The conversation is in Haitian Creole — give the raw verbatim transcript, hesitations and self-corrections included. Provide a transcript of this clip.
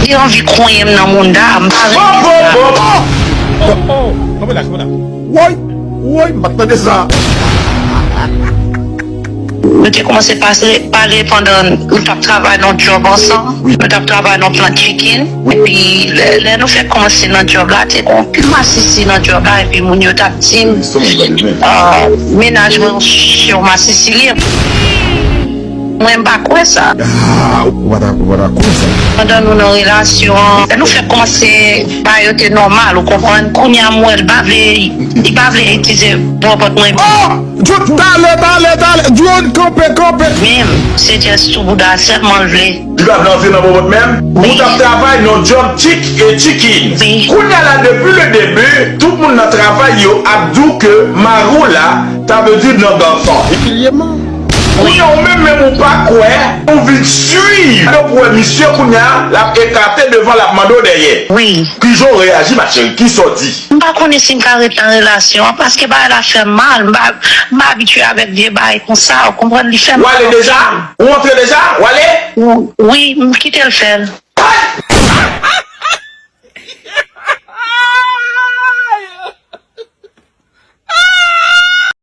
Li anvi konyen m nan mounda, m pa renmen sa. Bon, bon, bon, bon. Oh, oh, kanpe la, kanpe la. Woy, woy, m pa t tande sa. Nou te kòmanse pase, pale pandan nou t ap travay nan djòb ansanm. Nou t ap travay nan plant chicken. Epi lè, lè nou fèk kòmanse nan djòb la, te gen anpil masisi nan djòb la, epi moun yo t ap di m, ah, mennaj mwen se yon masisi li ye. Mwen, m pa kwè sa. Ah, ou pa ta, ou pa ta kwè sa. Pandan nou nan relasyon an, lè nou fèk kòmanse, bagay yo te nòmal, ou konprann. Kounye a, m wè l pa vle, li pa vle itilize bòbòt mwen. Oh! John, talè, talè, talè. John, kanpe, kanpe. Menm, se jès sou bouda sèlman l vle. Li pa vle antre nan bòbòt menm? Wi. Ou t ap travay nan djòb chick e chicken. Wi. Kounye a la, depi le debi, tout moun nan travay yo ap di w ke mari w la, ta vle di nan gason. Wi. Kounye a, ou menm, menm ou pa kwè, ou vin swiv. Yo pou wè misye kounye a, l ap ekate devan, l ap mande w dèyè. Wi. Kijan w reyaji, ma chérie? Kisa w di? M pa konnen si m ka ret nan relasyon an, paske bagay la fè m mal. M pa, m pa abitye avèk vye bagay konsa, ou konprann, li fè m mal. W ale deja? Ou antre deja? W ale? Wi, m kite l fè l.